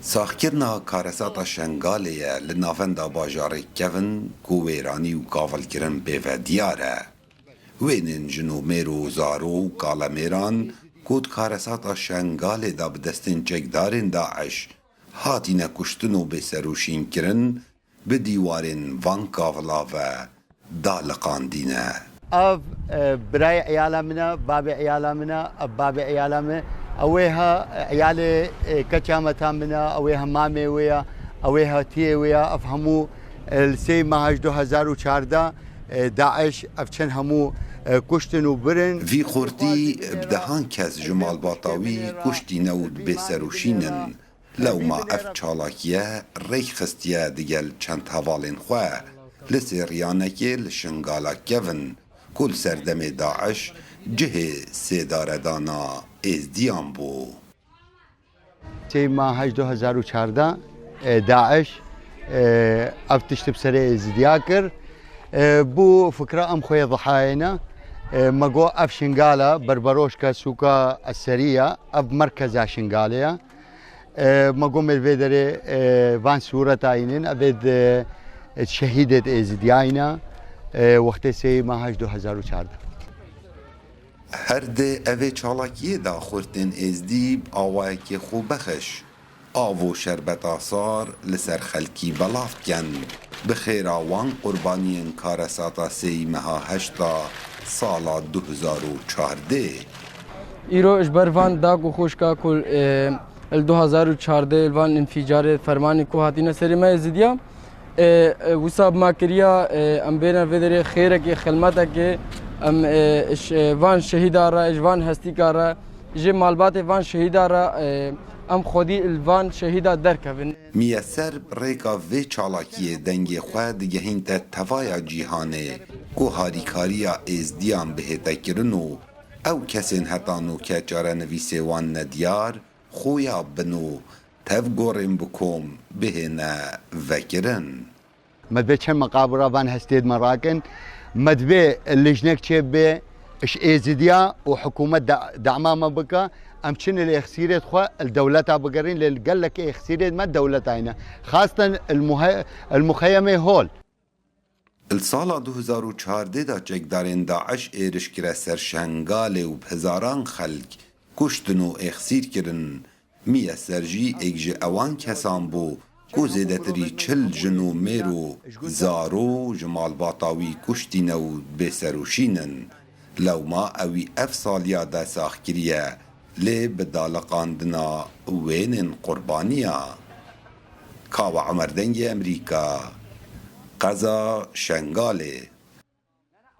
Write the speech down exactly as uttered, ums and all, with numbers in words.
Saxkirina karesata Şengalê ye li navenda bajarê kevin ku wêranî û kavilkirin pê ve diyar e. Wênên jin û mêr û zaro û kalemêran ku di karesata Şengalê de bi destên çekdarên DAIŞ hatine kuştin û bêserûşîn kirin, bi dîwarên van kavila ve daliqandîne. Ev, e, birayê eyala min e, babê eyala min e, ev babê eyala min e. Ew ê ha, e, eyalê, e, keça me ta min e, ew ê ha mamê wê ye, ew ê ha tiyê wê ye. Ev hemû, e, li sê meha ji du hezar û çardeh, e, DAIŞ ev çend hemû, e, kuştin û birin. Vî xurtî bi dehan kes ji malbata wî kuştîne û dibê serûşînin. Lewma ev çalakiye rêk xistiye digel çend hevalên xwe li Sêriyanekê li Şingala Kevin ku li serdemê DAIŞ cihê sêdaredana Êzdiyan bû. Sê meha du hezar û çardeh, e, DAIŞ, e, ev tişt bi serê Êzidiya kir. E, bû fikra em xwe yê dihayê ne. E, me got ev Şingala, berberoşka sûka Eseriya, ev merkeza Şingalê ye. E, me got me vê derê, e, van sûreta înin, evê di, e, şehîdê di Êzidiyayî ne, e, wextê sê meha du hezar û çardeh. Her di evê çalakiyê de xurtên Êzdî bi awayekê xwe bexş, av û şerbeta sar li ser xelkî belav dikin. Bi xêra wan qurbaniyên karesata sêyî meha heşta sala du hezar û çardeh. Îro ji ber van dak û xwişka ku, e, li du hezar û çardeh li van înfîcarê fermanê ku hatine serê me Êzidiya, e, e, wisa bi ma kiriya, e, em bêne vê derê xêrekê, xilmetekê, em, e, ji, e, van şehîda re, ji van hestîka re, ji malbatê van şehîda re, e, em xwedî li van şehîda derkevin. Miyeser bi rêka vê çalakiyê dengê xwe digehînte tevaya cîhanê ku harîkariya Êzdiyan bihête kirin û ew kesên heta nûke çarenivîsê wan nediyar, xuya bin û tev gorên bi kom bihêne vekirin. Me divê çend meqabira van hestê di me rakin. Me divê lijnek çêbibe, ji Êzidiya û hikûmet da-, dema me bike. Em çin li êxsîrê xwe li dewleta bigerîn, lê gelek êxsîrê me dewleta hene. Xasten li muhe-, li muxeyemê hol. Li sala du hezar û çardeh de çekdarên DAIŞ êriş kire ser Şengalê û bi hezaran xelk kuştin û êxsîr kirin. Miyeser jî êk ji ewan kesan bû ku zêdetirî çil jin û mêr û zaro ji malbata wî kuştîne û bêserûşîn in. Lewma ewî ev saliya de sax kiriye, lê bi daliqandina wênên qurbaniya. Kawa Emer, Dengê Emerîka, qeza Şengalê.